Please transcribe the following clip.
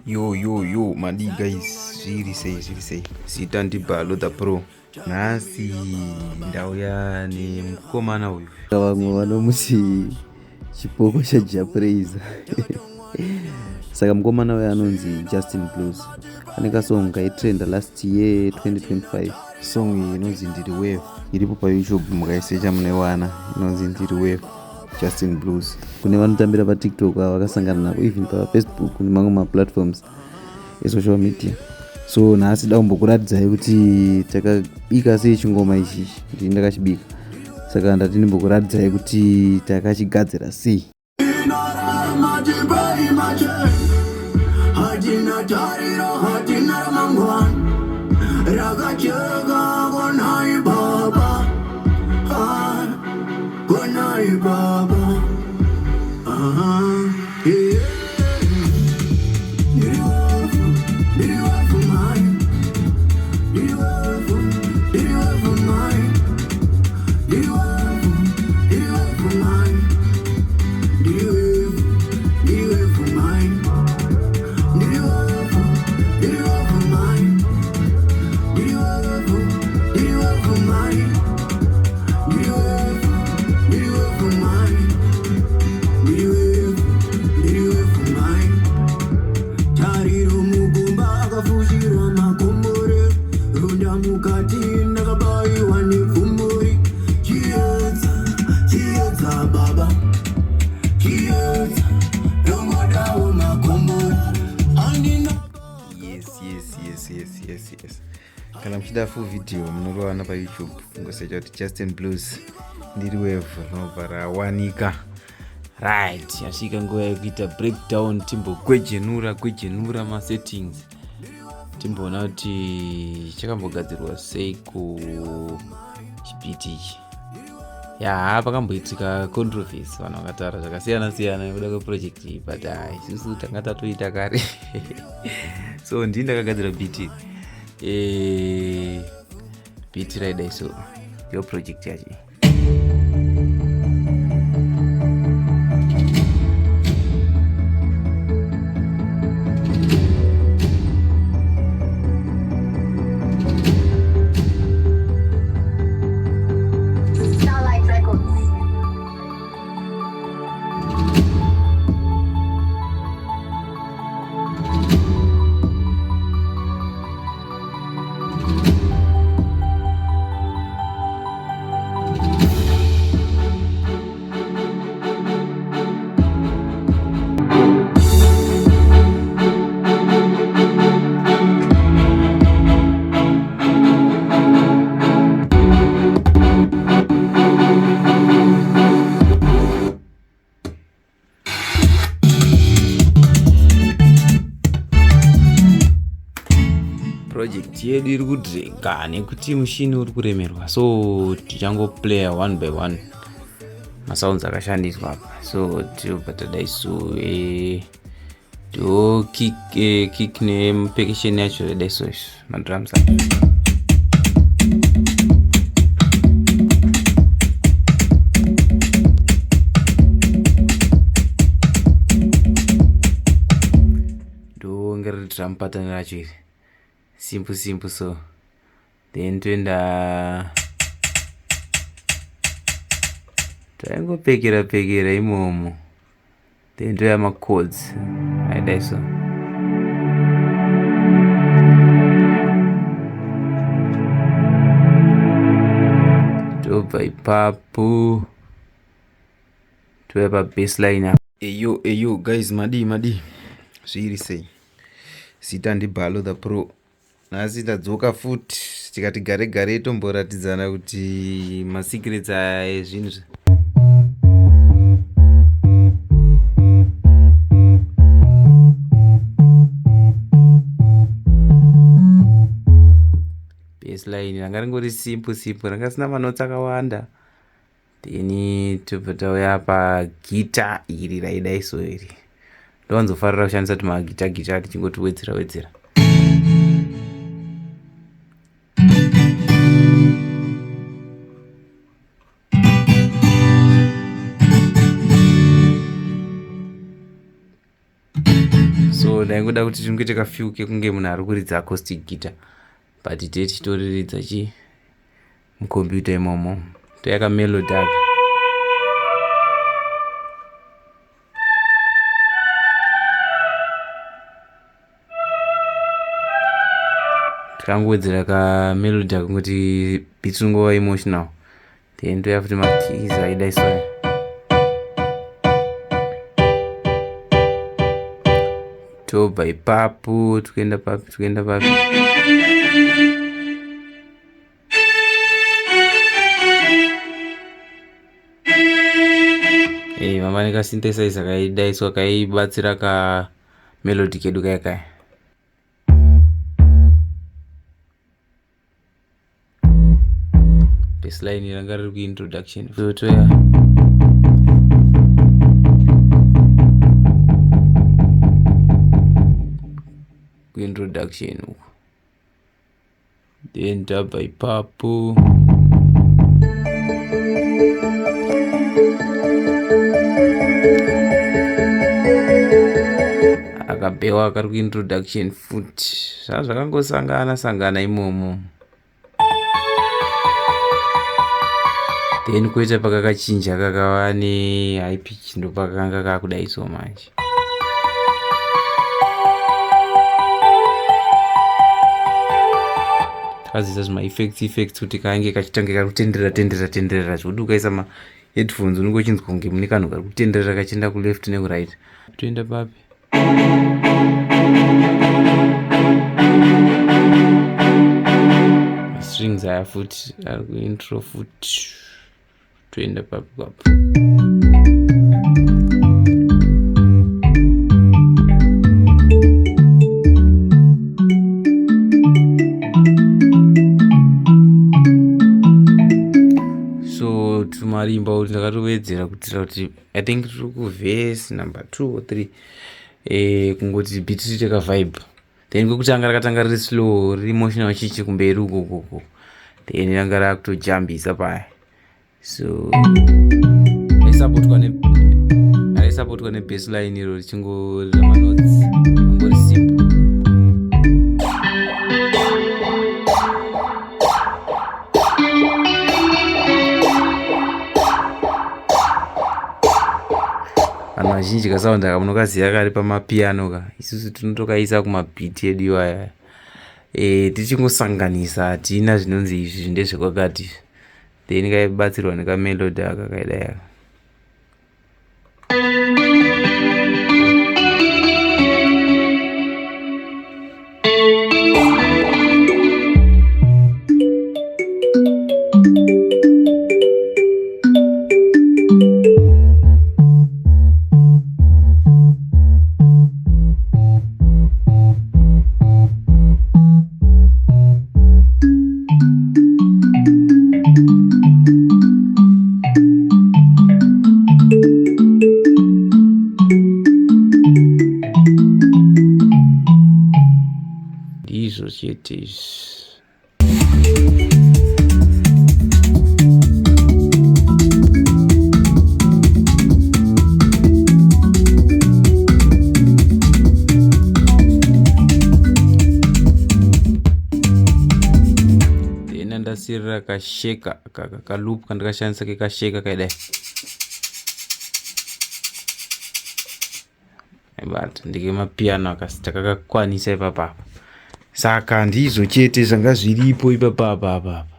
Yo yo yo, madii guys, zviri sei, zviri sei? Zita ndiBalo the Pro. Nhasi ndauya nemukomana uyu. Vamwe vanomuti chipoko chaJapraiser. Saka mukomana uyu anonzi Justin Blues. Ane kasong kaitrenda last year 2025. Song iyi inonzi Ndiri Wave. Iripo paYouTube, mukaisecha munoiwana, inonzi Ndiri Wave, Justin Blues. Kune vanotambira paTikTok ava vakasangana navo, even paFacebook nemamwe maplatforms esocial media. So nhasi da kumbokuratidzai kuti takabika sei chingoma ichi. Ndini ndakachibika, saka ndati ndimbokuratidzai kuti takachigadzira sei. Hatina tariro, hatina ramangwana rakajeka. Konai baba, ah, konai baba. Ah, yeah. Ndiri wave, ndiri wave mai, ndiri wave, ndiri wave mai, ndiri wave, ndiri wave mai, ndiri wave, ndiri wave mai, ndiri wave, ndiri wave mai, ndiri wave, ndiri wave mai, ndiri wave, ndiri wave mai, ndiri wave, ndiri wave mai. Tariro mugomba akafushirwa makombore, ronda mukati ndakabayiwa nepfumuri. Chiedza, chiedza baba, chiedza, ndongodawo makombore andina. Yes. Kana muchida full video munoriwana paYouTube, kungosecha kuti Justin Blues Ndiri Wave, rinobva rawanika. Right, yasvika nguva yekuita breakdown, timbogwejenura gwejenura masettings, timboona kuti chakambogadzirwa sei ku chibeat ichi. Ya, pakamboitika controversy, vanhu vakataura zvakasiyana siyana nekuda kweproject iyi, but hai, isusu tanga tatoita kare. So ndini ndakagadzira beat iri. Beat raidai, so yo project yacho iyi. Starlight Records. Project yedu iri kudrega nekuti mushini uri kuremerwa, so tichangoplaya one by one masounds akashandiswa apa. So tobva tadai, so to kick, kick nepercussion yacho yadai, so izvo madrums acho. Ndonge riri drum pattern racho iri, simple simple. So then toenda, taingopekera pekera imomo, then toya machords aidai. So tobva ipapo touya pabassline apa. Eyo eyo guys, madii madii, zviri sei? Zita ndiBalo the Pro. Nhasi tadzoka futi, tikati gare gare tomboratidzana kuti masecrets aya ezvinhu bassline ranga ringori simple simple, ranga risina manotsi akawanda. Then tobva tauya pagita iri raidai. So iri ndowanzofarira kushandisa tumagita gita tichingoti wedzera wedzera. So Ndaingoda kuti tingoite kafew kekunge munhu ari kuridza acoustic guitar, but tee tichitoriridza chi mucomputer imomo. Toyaka melody aka. Tikangowedzera kamelody aka kungoti beat ringova emotional, then toya futi makeys aidaiswa. Tobva ipapo tikuenda papi? Tikuenda papi? Hey, mama nekasynthesizer kaidaiswa kaibatsira ka melody kedu kaya kaya. Baseline ranga riri kuintroduction, so toya kuintroduction uku, then tabva ipapo akabhewa kari kuintroduction futi. Zvazvakangosangana sangana imomo. Then koita pakakachinja kakava nehigh pitch, ndopakanga kakudaiso manje. Takazoisa zvimaeffects effects kuti kange kachitange kari kutenderera tenderera tenderera, zvekuti ukaisa maheadphones unenge uchinzwa kunge mune kanhu kari kutenderera kachienda kuleft nekuright. Toenda papi? Strings aya futi ari kuintro futi. Toenda papi papo? So tumarimba kuti ndakatowedzera kuitira kuti, I think tiri kuverse number 2 or 3, kungoti beat riite kavibe. Then kwekutanga rakatanga riri slow, riri emotional, chichi kumberi ukokoko, then ranga rakutojambisa paya. So aisapotwa nebaseline iro richingorira manotes angori simple. Vanhu vazhinji kasound aka munokaziva kari pamapiano ka. Isusu tinotokaisa kumabhiti edu iwaya, tichingosanganisa, hatina zvinonzi izvi ndezvekwakati. Then kaibatsirwa nekamelody aka kaidai aka. Ndizvo chete izvi. Then ndasirira kashaker kaloop kandakashandisa kekashaker kaidai but ndekemapiano akasi takakakwanisa ipapapa. Saka ndizvo chete zvanga zviripo ipapapa apapa.